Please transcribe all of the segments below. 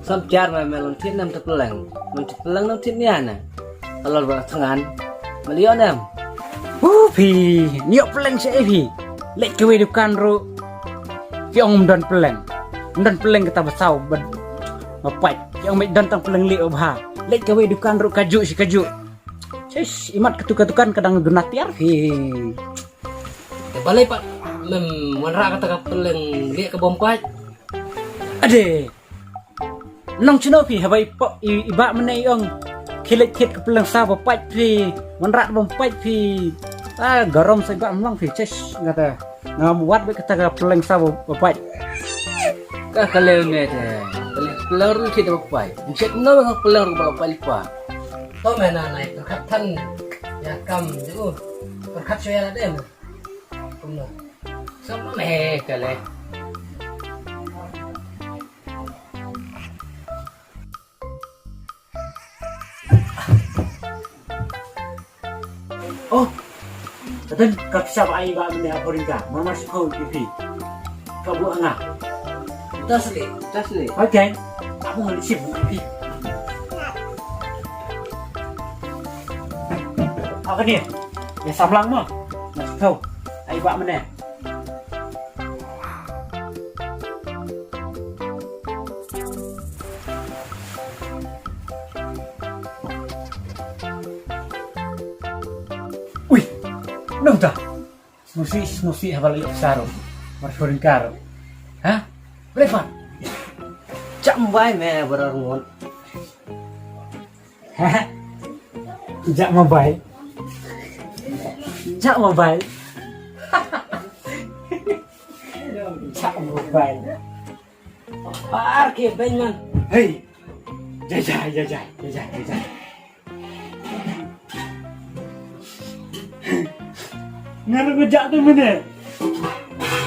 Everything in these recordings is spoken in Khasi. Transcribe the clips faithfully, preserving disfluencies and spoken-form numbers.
Sam jar ma me long thied nam te peleng. Nam te peleng nam thied nia na. Alor ba thngan. Malion em. Hu phi, niok peleng sha e phi. Leit kawei dukan ruh. Phi ong ym don peleng. Ym don peleng kata ba saw ba, ba pait. Phi ong me don tang peleng lieh ba bha. Leit kawei dukan ruh kajuh shi kajuh. Shish, imat katu ka dukan ka dang duna tiar phi. Te balei pat mem wanrah kata ka peleng lieh ka bym pait. Ade. Nong chino phi haba i pok i, i bah mane i ong. Khie leit thied ka peleng saw ba pait phi. Wanrah bym pait phi. Ah, garom sa i bah mlong phi. Chesh, ngata. Ngam wad bad kata ka peleng saw ba, ba pait. Ka kale me te. Peleng, peleng ruh thied ba pait. Nchek no ka peleng ruh ba pait pa. To me na nai perkhat than. Ya kam ju. Perkhat shuwa la dem. Kumno. Sam me kale. Oh, ka don ka pisa ba ai ba mane ha Porinka, mama shu khau ïa phi. Ka buh nga. Tos li, tos li. Okay. Ka buh ngan shim ïa phi. Apa ni? Ya samlang mo. Mas khau. Ai ba mane. Ui, nong ta. Snusi, snusi haba la ïoh saro. Mar Porinka. Ha? Brepan. Chak mobile me barar ngon. Jak mobile. Jak mobile. Jak mobile. Par ke ben man. Hey. Jai jai jai jai jai jai jai. Ngar ko jak tu mene.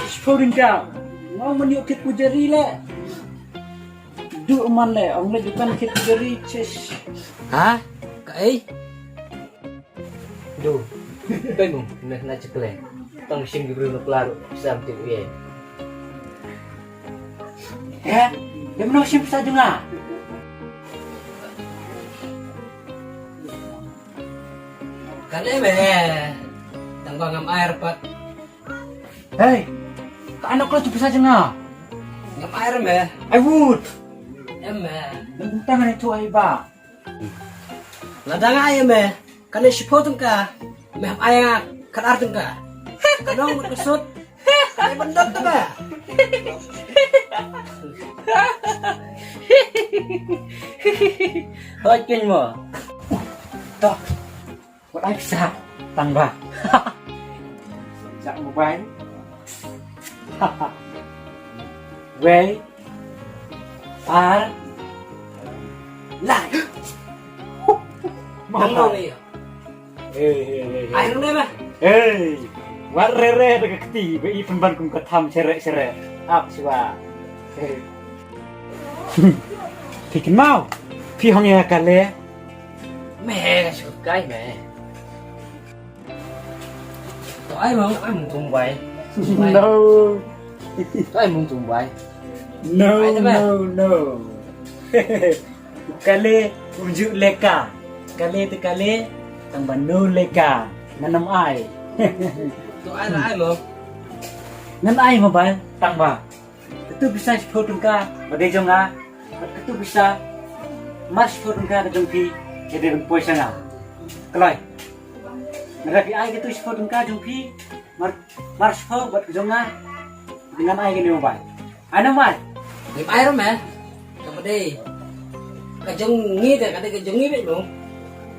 Sporinka. Mau meniup kit pujari le. Du man le, ong le dukan kit jari ches. Ha? Ka ei? Du. Kai mu, ne na chekle. Tang sim di bru nuklar sam ti uye. He? Dem no sim sa junga. Kane me. Tang bang am air pat. Hey, ka anok la tu pisa jnga. Ngam ai re me. I would. Em me. Nang tang ai tu ai ba. La dang ai me. Kane shiphew tyngka. Me hap ai nga khat ar tyngka. Ka nong mut ka sut. Ai ban dot ta ba. Hoi kin mo. Toh. Wat ai pisa tang ba. Jak mobile. Wei. Ar. Lai. Tang ba ni. Hey, hey, hey, hey. Ai rung dei ba. Hey. Wat rere da ka kti ba i pynban kum ka tham shere shere. Ap siwa. Hey. Phi kynmaw. Phi hong ïa ka le. Me ka shu kai me. To ai mong, ai mong tung bai. No. To ai mong tung bai. No, ai te me. No, no. Kale, um ju leka. Kale te kale, tang ba no leka. Ngan ym ai. To ai la ai mong. Ngan ai mobile, tang ba. Katu pisa shiphew tyngka ba dei jong nga. Bad katu pisa mar shiphew tyngka ka jong phi ka dei ban poi sha nga. Kloi. Lada phi ai katu shiphew tyngka jong phi mar, mar shiphew bad ka jong nga. Ngan ai kane mobile. Ai na mai. Ngim ai ruh me. Ka ba dei ka jong ngi te ka dei ka jong ngi beit mo.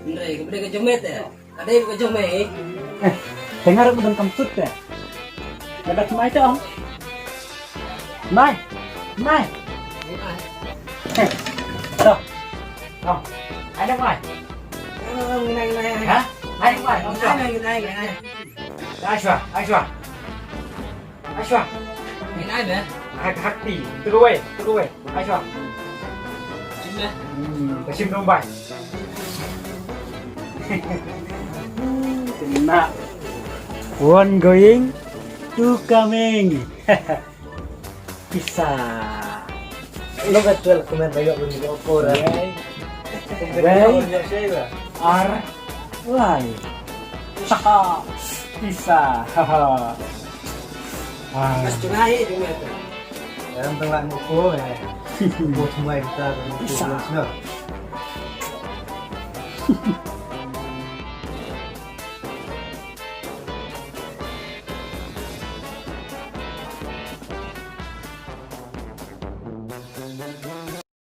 Hynrei ka ba dei ka jong me te. Ka dei ka jong me. Eh, te nga ruh ba donkam sut te. Nga da tmai te ong. Mai. Mai. Eh. To. Ong. Ai dong mai. Ha? Ai dong mai. Ong to. Ai shwa, ai shwa. Ai shwa. Ngin ai me. Hak, hak ti. Tu kawei, tu kawei. Ai shwa. Shim me. Hmm, ka shim dong bai. Kena. One going, two coming. Pisa. Lo ka twelve comment ba ïoh ban ïoh por. Wei. Wei. Ar. Lai. Haha. Pisa. Haha. Ah. Mas tengah eh dengan tu. Dalam tengah muka eh. Muka semua kita. Pisa.